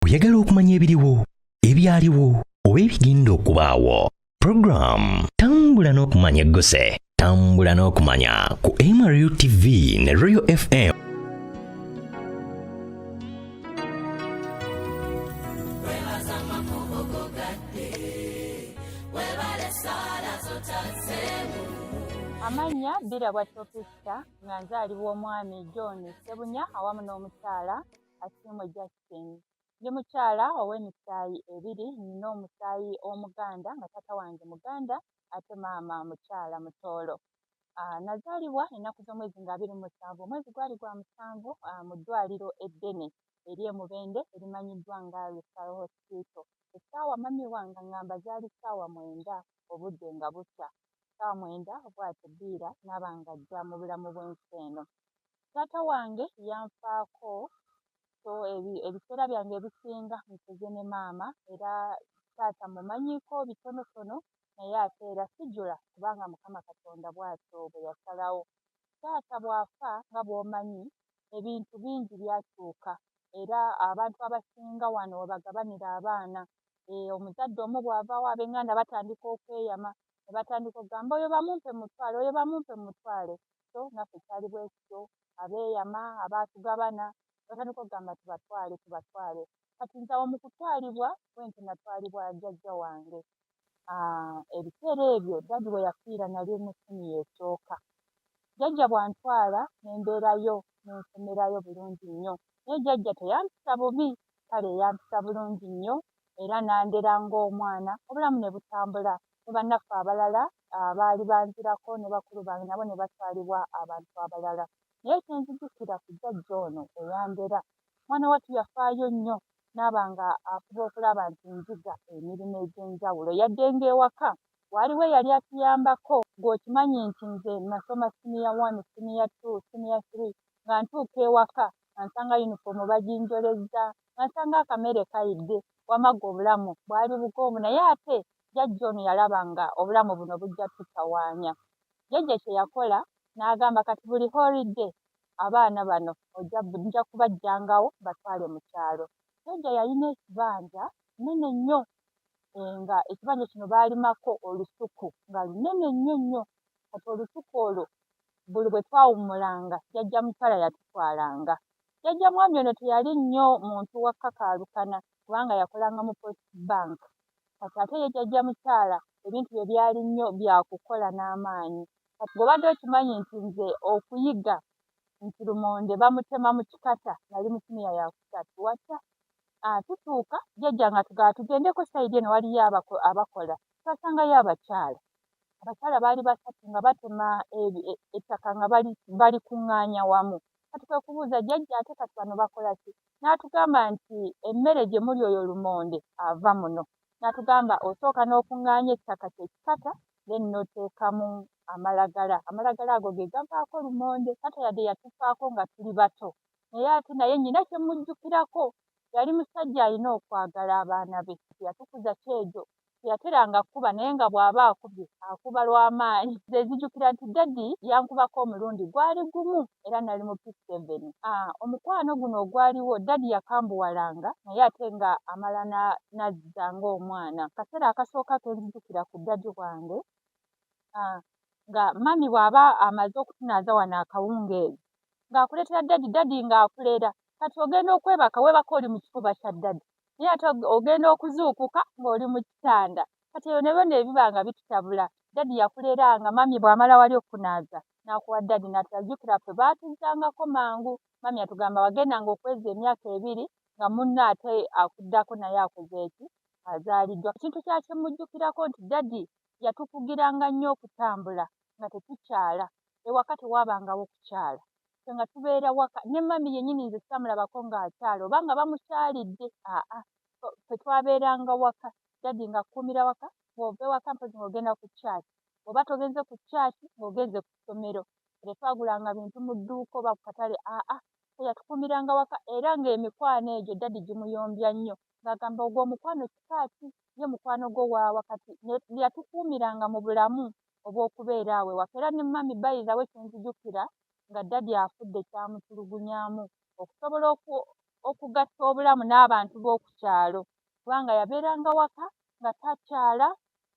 Oyagala okumanya ebiriwo, ebyaliwo oba ebigenda okubaawo? Program Tambula n'Okumanya egguse. Tambula n'Okumanya ku MRU TV ne Royal FM. Amannya Birabwa Topista, nga nzaalibwa omwami John Ssebunya awamu n'omukyala Asiimwe Justin. Ndi mukyala ow'emisaayi ebiri, nnina omusaayi Omuganda nga taata wange Muganda ate maama mukyala Mutooro. Nazaalibwa ennaku z'omwezi nga 27, omwezi gwali gwa musanvu, mu ddwaliro eddene ery'e Mubende erimanyiddwa nga Referral Hospital. Essaawa mummy wange aŋŋamba zaali ssaawa 9 obudde nga bukya. Ssaawa 9 bw'atyo Bbiira n'aba ng'ajja mu bulamu bw'ensi eno. Taata wange yanfaako, so ebiseera byange ebisinga nkuze ne maama, era taata mmumanyiiko bitonotono, naye ate era sijula kubanga Mukama Katonda bw'atyo bwe yasalawo. Taata bw'afa, nga bw'omanyi, ebintu bingi byakyuka era abantu abasinga wano we bagabanira abaana. Omuzadde omu bw'avaawo, ab'eŋŋanda batandika okweyama ne batandika okugamba, "Oyo bamumpe mutwale, oyo bamumpe mutwale." So naffe kyali bwe kityo, abeeyama abaatugabana batandika okugamba, "Tubatwale, tubatwale." Kati nze awo mu kutwalibwa bwe ntyo natwalibwa jjajja wange. Ebiseera ebyo daddy we yafiira nali mu siniya esooka. Jjajja bw'antwala ne mbeerayo ne nsomerayo bulungi nnyo, naye jjajja teyampisa bubi, kale yampisa bulungi nnyo era n'andera ng'omwana, obulamu ne butambula. Ne bannaffe abalala abaali banzirako ne bakulu bange nabo ne batwalibwa abantu abalala. Naye kye nzijukira ku jjajja ono eyandera, mwana wattu yafaayo nnyo n'aba nga afuba okulaba nti njiga emirimu egy'enjawulo, yadde ng'ewaka waaliwo eyali atuyambako. Ggwe okimanyi nti nze nasoma siniya 1, siniya 2, siniya 3, nga ntuuka ewaka nga nsanga yunifoomu baginjolezza, nga nsanga akamere kayidde. Wamma ggwe obulamu bwali bugoomu, naye ate jjajja ono yalaba nga obulamu buno bujja tutawaanya. Jjajja kye yakola n'agamba, "Kati buli holiday abaana bano nja kubajjangawo batwale mu kyalo." Jjajja yalina ekibanja kinene nnyo, nga ekibanja kino baalimako olusuku nga lunene nnyo nnyo. Kati olusuku olwo buli bwe twawummulanga, jjajja mukyala yatutwalanga. Jjajja mwami ono teyali nnyo muntu wa kkakaalukana kubanga yakolanga mu Post Bank. Kati ate ye jjajja mukyala ebintu bye byali nnyo bya kukola n'amaanyi. Kati bw'obadde okimanyi nti nze okuyiga nti lumonde bamutema mu kikata nali mu siniya yakusatu, watya? Tutuuka, jjajja nga tugamba tugendeko side eno, waliyo abakola. Twasangayo abakyala. Abakyala baali basatu nga batema ettaka nga balikuŋŋaanya wamu. Kati kwe kubuuza jjajja, "Ate kati bano bakola ki?" N'atugamba nti emmere gye muli oyo lumonde ava muno. N'atugamba osooka n'okuŋŋaanya ettaka, kye kikata, then n'oteekamu amalagala. Amalagala ago ge gavaako lumonde. Taata yadde yatufaako nga tuli bato, naye ate naye nnina kye mmujjukirako. Yali musajja alina okwagala abaana be. Yatukuza kyejo, teyateranga kkuba, naye nga bw'aba akubye akuba lw'amaanyi. Nze nzijukira nti daddy yankubako omulundi gwali gumu era nali mu P7. Omukwano guno ogwaliwo, daddy yakambuwalanga, naye ate nga amala n'azza ng'omwana. Akaseera akasooka ke nzijukira ku daddy wange, nga mummy bw'aba amaze okutunaaza wano akawungeezi, ng'akuleetera daddy, daddy ng'akulera. Kati ogenda okwebaka, weebaka oli mu kifuba kya daddy, naye ate ogenda okuzuukuka ng'oli mu kitanda. Kati ebyo nabyo ne biba nga bitutabula. Daddy yakuleranga, mummy bw'amala wali okukunaaza n'akuwa daddy n'atujjukira ffe baatuzzangako mangu. Mummy atugamba wagendanga okweza emyaka 2 nga munno ate akuddako naye akoze eki? Azaaliddwa. Ekintu kya kye mmujjukirako nti daddy yatukugiranga nnyo okutambula nga tetukyala. Ewaka tewaabangawo kukyala. Ffe nga tubeera waka ne mummy yennyini, nze saamulabako ng'akyala oba nga bamukyalidde, aa, ffe twabeeranga waka. Daddy ng'akukuumira waka, bw'ova ewaka mpozzi ng'ogenda ku church, bw'oba togenze ku church ng'ogenze ku ssomero. Tetwagulanga bintu mu dduuka oba ku katale, aa, yatukuumiranga waka. Era ng'emikwano egyo daddy gimuyombya nnyo, ng'agamba, "Ogwo omukwano kika ki? Ye mukwano gwo waawa?" Kati yatukuumiranga mu bulamu obw'okubeera awo ewaka. Era ne mummy, by the way, kye nzijukira nga daddy afudde, kyamutulugunyaamu okusobola okugatta obulamu n'abantu b'oku kyalo, kubanga yabeeranga waka nga takyala,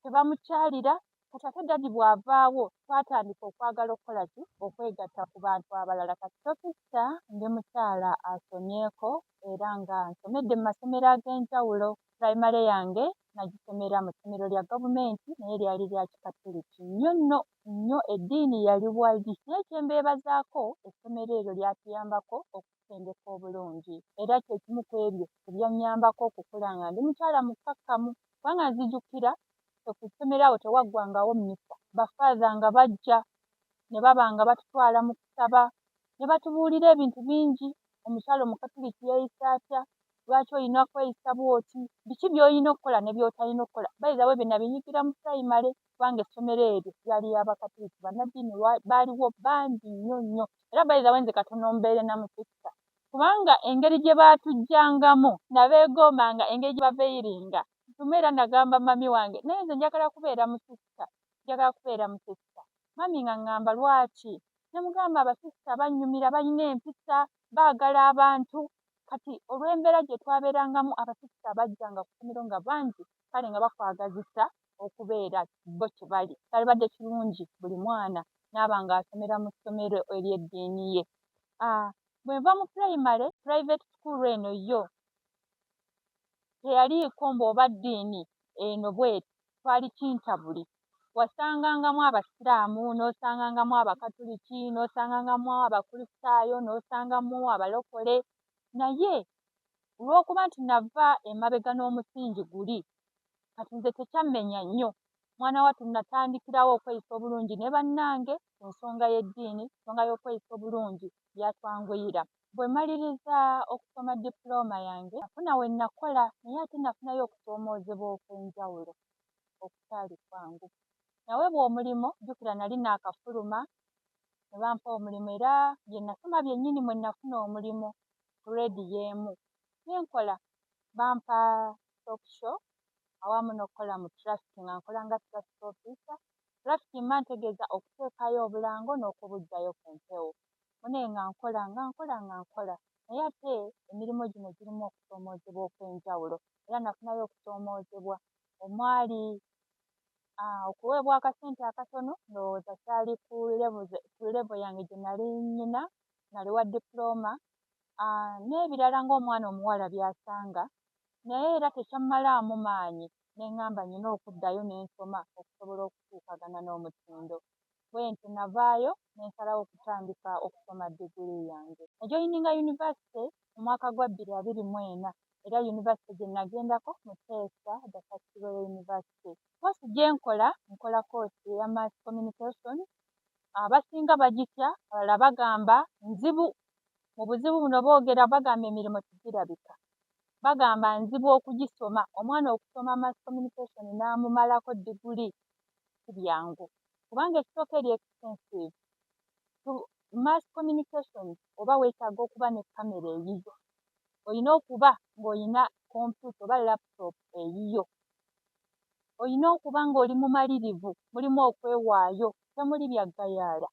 tebamukyalira. Kati ate daddy bw'avaawo, twatandika okwagala okukola ki? Okwegatta ku bantu abalala. Kati Topista, ndi mukyala asomyeko era nga nsomedde mu masomero ag'enjawulo. Primary yange nagisomera mu ssomero lya gavumenti, naye lyali lya Kikatuliki nnyo nno nnyo, eddiini yali wali. Naye kye mbeebazaako, essomero eryo lyatuyambako okutendeka obulungi, era kye kimu ku ebyo ebyannyambako okukula nga ndi mukyala mukkakkamu, kubanga nzijukira ku ssomero awo tewaggwangawo mmisa. Bafaaza nga bajja ne baba nga batutwala mu kusaba ne batubuulira ebintu bingi: omukyala Omukatuliki yeeyisa atya, lwaki olina kweyisa bw'oti, biki by'olina okukola ne by'otalina okukola. By the way, bye nabinyigira mu primary, kubanga essomero eryo lyali ly'Abakatuliki, bannaddiini baaliwo bangi nnyo nnyo. Era by the way, nze katono mbeere na musista, kubanga engeri gye baatujjangamu nabeegombanga, engeri gye baveiringa lumu. Era nagamba mummy wange, "Naye nze njagala kubeera musista, njagala kubeera musista." Mummy nga ŋŋamba, "Lwaki?" Ne mugamba, "Abasisita bannyumira, balina empisa, baagala abantu." Kati olw'embeera gye twabeerangamu, abasisita bajjanga ku ssomero nga bangi, kale nga bakwagazisa okubeera bo kye bali. Kyalibadde kirungi buli mwana n'aba ng'asomera mu ssomero ery'eddiini ye. Bwe nva mu primary, private school eno yo teyaliiko mbu oba ddiini eno bw'eti, twali kintabuli. Wasangangamu Abasiraamu, n'osangangamu Abakatuliki, n'osangangamu Abakristaayo, n'osangamu Abalokole. Naye olw'okuba nti nava emabega n'omusingi guli, kati nze tekyammenya nnyo. Mwana wattu, natandikirawo okweyisa obulungi ne bannange ku nsonga y'eddiini, ensonga y'okweyisa obulungi byatwanguyira. Bwe mmaliriza okusoma dipulooma yange, nafuna we nakola, naye ate nafunayo okusoomoozebwa okw'enjawulo okutaali kwangu. Naweebwa omulimu, jjukira nali naakafuluma, ne bampa omulimu, era bye nasoma byennyini mwe nafuna omulimu ku leediyo emu. Ne nkola, bampa talk show awamu n'okukola mu traffic, nga nkola nga traffic officer. Traffic mba ntegeeza okuteekayo obulango n'okubuggyayo ku mpewo. Munnange, nga nkola, nga nkola, nga nkola, naye ate emirimu gino girimu okusoomoozebwa okw'enjawulo. Era nafunayo okusoomoozebwa omwali okuweebwa akasente akatono, ndowooza kyali ku level yange gye nali nnyina, nali wa dipulooma, n'ebirala ng'omwana omuwala by'asanga. Naye era tekyammalaamu maanyi, ne ŋŋamba nnina okuddayo ne nsoma okusobola okutuukagana n'omutindo. Bwe ntyo navaayo ne nsalawo okutandika okusoma ddiguli yange. Najoyininga yunivasite mu mwaka gwa 2024, era yunivasite gye nagendako Muteesa the First Royal University. Course gye nkola, nkola course eya mass communication. Abasinga bagitya, abalala bagamba nzibu. Mu buzibu buno boogera, bagamba emirimu tegirabika, bagamba nzibu okugisoma. Omwana okusoma mass communication n'amumalako ddiguli si byangu, kubanga ekisooka eri expensive. Mass communication oba weetaaga okuba ne kamera eyiyo, olina okuba ng'olina kompyuta oba laptop eyiyo, olina okuba ng'oli mumalirivu, mulimu okwewaayo, temuli bya ggayaala.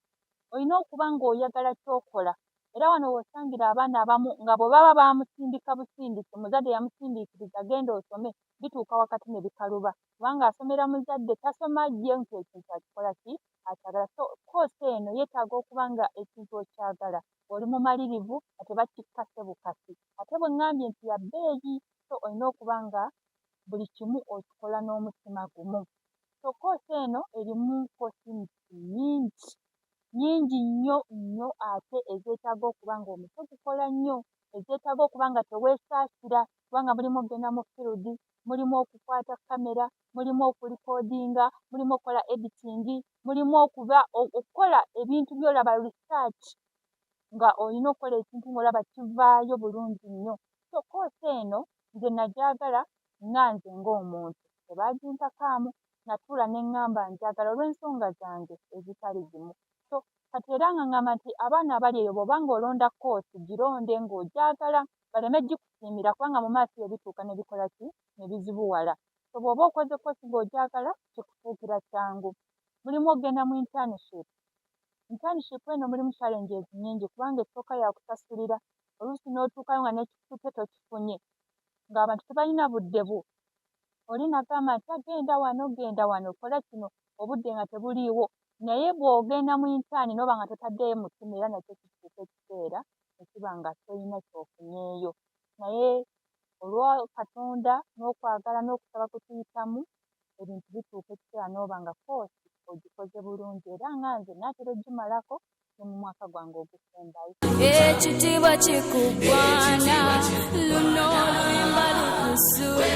Olina okuba ng'oyagala ky'okola. Era wano w'osangira abaana abamu nga bwe baba baamusindika busindisi, omuzadde yamusindiikiriza, "Genda osome," bituuka wakati ne bikaluba, kubanga asomera muzadde, tasoma ye nti ekintu akikola ki, akyagala. So course eno yeetaaga okuba nga ekintu okyagala, oli mumalirivu, nga tebakikkase bukasi. Ate bwe ŋŋambye nti ya bbeeyi, so olina okuba nga buli kimu okikola n'omutima gumu. So course eno erimu course nnyingi, nnyingi nnyo nnyo, ate ezeetaaga okuba ng'omutwe gukola nnyo, ezeetaaga okuba nga teweesaasira, kubanga mulimu okugenda mu field, mulimu okukwata kamera, mulimu okulikodinga, mulimu okukola editing, mulimu okuba okukola ebintu by'olaba research, nga olina okukola ekintu ng'olaba kivaayo bulungi nnyo. So course eno nze nagyagala nga nze ng'omuntu, tebaagimpakaamu. Natuula ne ŋŋamba njagala olw'ensonga zange ezitali zimu. So kati era nga ŋŋamba nti abaana abali eyo, bw'oba ng'olonda course, gironde ng'ogyagala, baleme gikusiimira, kubanga mu maaso eyo bituuka ne bikola ki, ne bizibuwala. So bw'oba okoze course ng'ogyagala, kikufuukira kyangu. Mulimu okugenda mu internship. Internship eno mulimu challenges nnyingi, kubanga esooka yakusasulira. Oluusi n'otuukayo nga n'ekikututte tokifunye, ng'abantu tebalina budde bwo. Oli nagamba nti agenda wano, genda wano, kola kino, obudde nga tebuliiwo. Naye bw'ogenda mu intern n'oba nga totaddeyo mutima, era nakyo kituuka ekiseera ne kiba nga tolina ky'ofunyeeyo. Naye olwa Katonda n'okwagala n'okusaba kwe tuyitamu, ebintu bituuka ekiseera n'oba nga course ogikoze bulungi, era nga nze naatera ogimalako ne mu mwaka gwange ogusembayo. Ekitiibwa kikugwana, luno oluyimba lukusuula.